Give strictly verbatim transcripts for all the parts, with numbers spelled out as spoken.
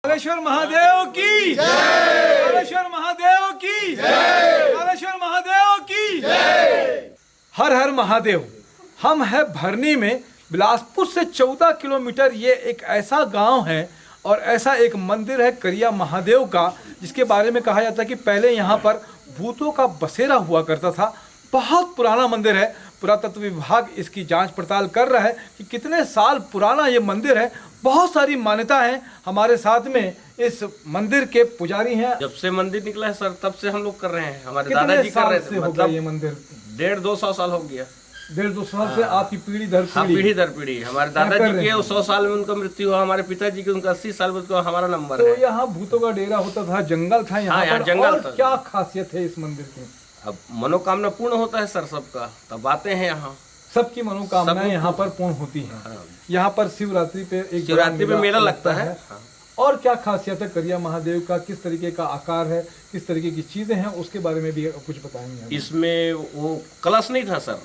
कालेश्वर महादेव की जय। कालेश्वर महादेव की जय। कालेश्वर महादेव की जय। हर हर महादेव। हम हैं भरनी में, बिलासपुर से चौदह किलोमीटर। ये एक ऐसा गांव है और ऐसा एक मंदिर है करिया महादेव का, जिसके बारे में कहा जाता है कि पहले यहाँ पर भूतों का बसेरा हुआ करता था। बहुत पुराना मंदिर है। पुरातत्व विभाग इसकी जांच पड़ताल कर रहा है कि कितने साल पुराना ये मंदिर है। बहुत सारी मान्यता है। हमारे साथ में इस मंदिर के पुजारी हैं। जब से मंदिर निकला है सर, तब से हम लोग कर रहे हैं। हमारे कितने दादाजी कर साल रहे थे, से हो गया मतलब ये मंदिर? डेढ़ दो सौ साल हो गया। डेढ़ दो सौ साल से हाँ। आपकी पीढ़ी दर हाँ, पीढ़ी। पीढ़ी दर पीढ़ी। हमारे यहाँ कर दादाजी रहे के हैं। सौ साल में उनका मृत्यु हुआ, हमारे पिताजी के उनका अस्सी साल में, उनका हमारा नंबर तो है। यहाँ भूतों का डेरा होता था, जंगल था यहाँ हाँ, यहाँ पर। जंगल और था। क्या खासियत है इस मंदिर की? अब मनोकामना पूर्ण होता है सर सबका, तब आते हैं यहाँ। सबकी मनोकामनाएं सबको यहाँ पर पूर्ण होती हैं। हाँ। यहाँ पर शिवरात्रि पे एक बड़ा शिवरात्रि पे मेला मेला लगता लगता है। है। हाँ। और क्या खासियत है करिया महादेव का, किस तरीके का आकार है, किस तरीके की चीजें हैं, उसके बारे में भी कुछ बताएंगे हमें। इसमें वो कलश नहीं था सर,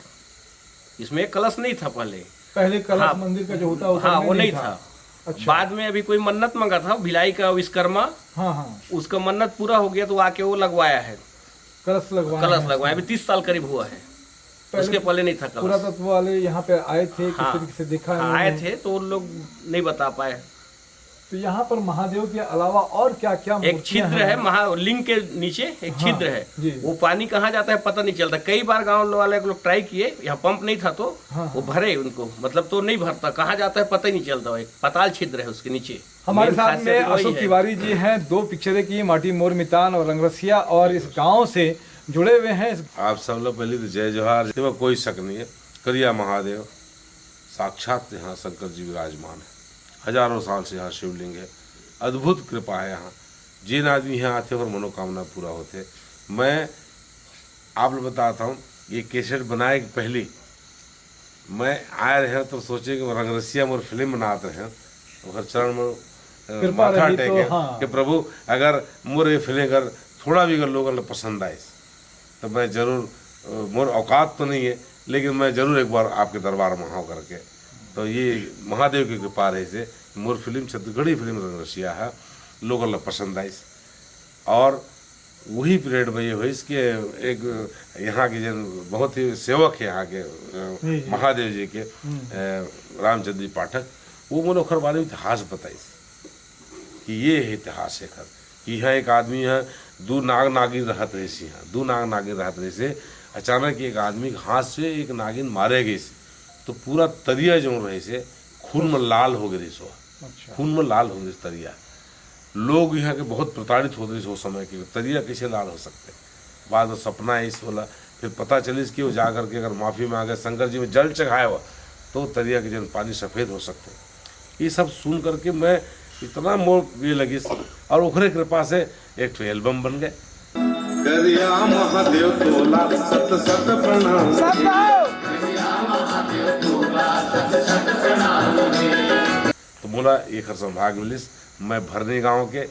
इसमें कलश नहीं था पहले। पहले कलश हाँ। मंदिर का जो होता है, वो हाँ, पहले वो नहीं नहीं था। था। अच्छा। बाद में अभी कोई मन्नत मांगा था भिलाई का विश्वकर्मा, हाँ, हाँ। उसका मन्नत पूरा हो गया तो आके वो लगवाया है। कलश लगवाया कलश है लगवाया, इसमें। अभी तीस साल करीब हुआ है। पहले उसके पहले नहीं था कलश। पुरातत्व वाले यहाँ पे आए थे, किस हाँ। तरीके से देखा हाँ, आए इन्होंने? थे तो उन लोग नहीं बता पाए। तो यहाँ पर महादेव के अलावा और क्या-क्या एक मूर्तियाँ छिद्र हैं? है, महालिंग के नीचे एक हाँ, छिद्र है। जी। वो पानी कहाँ जाता है पता नहीं चलता। कई बार गाँव वाले लोग ट्राई किए, यहाँ पंप नहीं था तो हाँ, वो हाँ। भरे उनको, मतलब तो नहीं भरता, कहाँ जाता है पता ही नहीं चलता। वो एक पाताल छिद्र है उसके नीचे। हमारे मेन साथ खासियत में वही अशोक है। तिवारी जी हैं, दो पिक्चरें की, माटी मोर मितान और रंगरसिया, और इस गांव से जुड़े हुए हैं। आप सब लोग पहले तो जय जोहार, इसमें कोई शक नहीं है, करिया महादेव साक्षात यहाँ शंकर जी विराजमान है, हजारों साल से यहाँ शिवलिंग है, अद्भुत कृपा है यहाँ। जिन आदमी यहाँ आते हैं और मनोकामना पूरा होते हैं। मैं आप लोग बताता हूँ, ये कैसेट बनाए के पहले मैं आए रहे तो सोचे कि रंगरसिया मोर फिल्म बनात रहे, ओकर चरण में, अ, कृपा माथा रही तो, टेके हाँ। कि प्रभु, अगर मोर ये फिल्म अगर थोड़ा भी अगर लोगन ला पसंद आइस, तो मैं जरूर, अ, मोर औकात तो नहीं है, लेकिन मैं जरूर एक बार आपके दरबार में आऊँ करके। तो ये महादेव की कृपा रही से more film, Chhattisgarhi film Rang Rasiya है, लोगन ला पसंद आइस। और वही पीरियड में ये होइस कि एक यहाँ के जन बहुत ही सेवक है यहाँ के, अ, जी, जी। महादेव जी के, हम्म। अ, रामचंद्र जी पाठक, वो मोला ओखर बारे में इतिहास बताइस कि ये है इतिहास एखर, कि यहाँ एक आदमी है, दू नाग नागिन रहत रहिस यहाँ, दू नाग नागिन रहत रहिस हे। अचानक एक आदमी के हाथ से एक नागिन मारे गइस, तो पूरा तरिया जौन रहिस हे, खून में लाल हो गए रहिस वो। अच्छा। खून में लाल हो गए तरिया। लोग यहाँ के बहुत प्रताड़ित होत रहिस ओ समय के, तरिया कैसे लाल हो सकते। बाद में सपना आइस होला, फिर पता चलिस कि वो जा करके अगर माफी मांगे, शंकर जी में जल चढ़ाए हुआ, तो वो तरिया के जन पानी सफेद हो सकते। ये सब सुन करके मैं इतना मोर ये लगिस, और ओकरे कृपा से एक ठो एल्बम बन गए। करिया महादेव तोला सत सत प्रणाम। तो मोला एखर सौभाग्य मिलिस, मैं भरनी गांव के,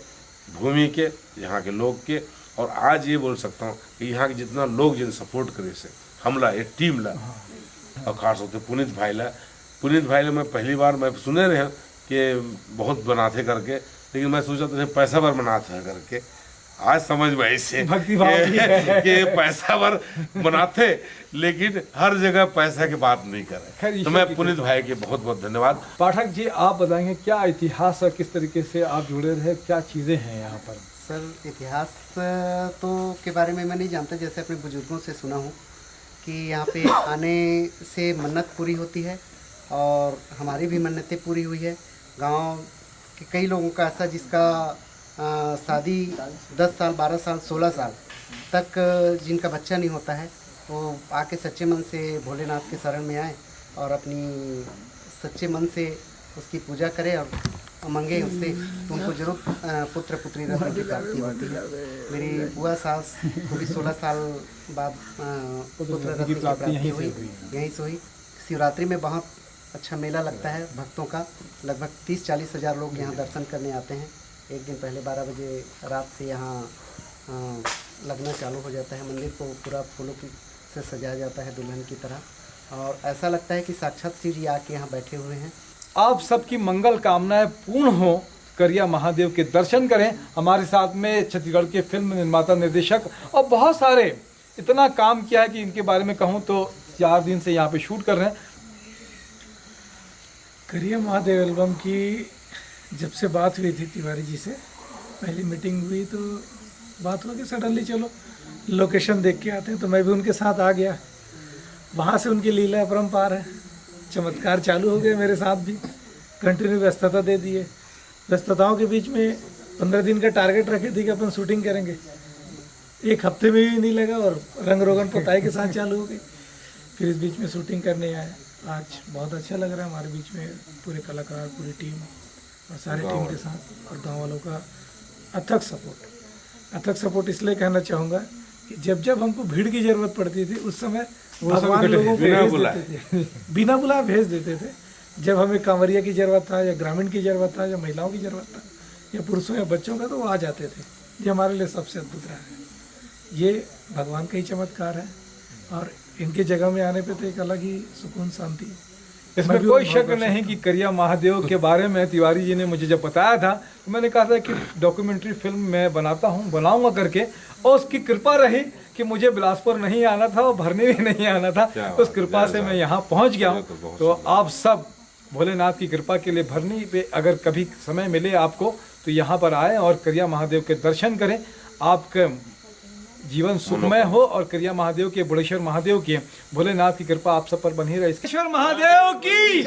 भूमि के, यहाँ के लोग के, और आज ये बोल सकता हूँ कि यहाँ के जितना लोग जिन सपोर्ट करे से हमला, ये टीम ला, हाँ। और खास तौर से पुनीत भाई ला, पुनीत भाई ला मैं पहली बार मैं सुने रहे कि बहुत बनाथे करके, लेकिन मैं सोचा तो पैसा बर बनाथे करके। आज समझ में आइस हे भक्ति भाव कि, भी है। कि पैसा बर बनाथे, लेकिन हर जगह पैसा की बात नहीं करे। खैर, तो ईश्वर मैं की पुनीत कृपा। भाई के बहुत बहुत धन्यवाद। पाठक जी, आप बताएंगे क्या इतिहास है, किस तरीके से आप जुड़े रहे, क्या चीज़ें हैं यहाँ पर? सर, इतिहास तो के बारे में मैं नहीं जानता, जैसे अपने बुजुर्गों से सुना हूँ कि यहाँ पे आने से मन्नत पूरी होती है और हमारी भी मन्नतें पूरी हुई है। गांव के कई लोगों का ऐसा जिसका, अ, शादी दस साल, बारह साल, सोलह साल तक जिनका बच्चा नहीं होता है, वो आके सच्चे मन से भोलेनाथ के शरण में आए और अपनी सच्चे मन से उसकी पूजा करें और मांगे उससे, तो उनको जरूर, अ, पुत्र पुत्री रत्न की प्राप्ति होती है। मेरी बुआ सास को भी सोलह साल बाद, अ, पुत्र रत्न की प्राप्ति हुई, यहीं से हुई। शिवरात्रि में बहुत अच्छा मेला लगता है भक्तों का, लगभग तीस चालीस हज़ार लोग यहाँ दर्शन करने आते हैं। एक दिन पहले बारह बजे रात से यहाँ, अ, लगना चालू हो जाता है, मंदिर को पूरा फूलों की, से सजाया जाता है दुल्हन की तरह, और ऐसा लगता है कि साक्षात शिव जी आके यहाँ बैठे हुए हैं। आप सबकी मंगल कामनाएं पूर्ण हो, करिया महादेव के दर्शन करें। हमारे साथ में छत्तीसगढ़ के फिल्म निर्माता, निर्देशक और बहुत सारे, इतना काम किया है कि इनके बारे में कहूँ तो चार दिन से यहाँ पे शूट कर रहे हैं। करिया महादेव एल्बम की जब से बात हुई थी तिवारी जी से, पहली मीटिंग हुई तो बात हुआ कि सडनली चलो लोकेशन देख के आते हैं। तो मैं भी उनके साथ आ गया। वहाँ से उनकी लीला अपरंपार है, चमत्कार चालू हो गए मेरे साथ भी। कंटिन्यू व्यस्तता दे दिए। व्यस्तताओं के बीच में पंद्रह दिन का टारगेट रखे थे कि अपन शूटिंग करेंगे, एक हफ्ते में भी नहीं लगा और रंग रोगन पोताई के साथ चालू हो गई। फिर इस बीच में शूटिंग करने आए। आज बहुत अच्छा लग रहा है हमारे बीच में पूरे कलाकार, पूरी टीम और सारे टीम के साथ और गांव वालों का अथक सपोर्ट। अथक सपोर्ट इसलिए कहना चाहूँगा कि जब जब हमको भीड़ की ज़रूरत पड़ती थी, उस समय भगवान लोगों को भेज देते थे, बिना बुलाए भेज देते थे। जब हमें कांवरिया की ज़रूरत था या ग्रामीण की ज़रूरत था या महिलाओं की ज़रूरत था या पुरुषों या बच्चों का, तो वो आ जाते थे। ये हमारे लिए सबसे अद्भुत रहा है। ये भगवान का ही चमत्कार है और इनके जगह में आने पे तो एक अलग ही सुकून, शांति। इसमें कोई शक नहीं कि करिया महादेव के बारे में तिवारी जी ने मुझे जब बताया था तो मैंने कहा था कि डॉक्यूमेंट्री फिल्म मैं बनाता हूँ, बनाऊंगा करके, और उसकी कृपा रही कि मुझे बिलासपुर नहीं आना था और भरनी भी नहीं आना था। उस कृपा से मैं यहाँ पहुँच गया हूँ। तो आप सब भोलेनाथ की कृपा के लिए भरनी पे अगर कभी समय मिले आपको तो यहाँ पर आए और करिया महादेव के दर्शन करें। आपके जीवन सुखमय हो और करिया महादेव के, बुढ़ेश्वर महादेव के, भोलेनाथ की कृपा आप सब पर बनी रहे। बुढ़ेश्वर महादेव की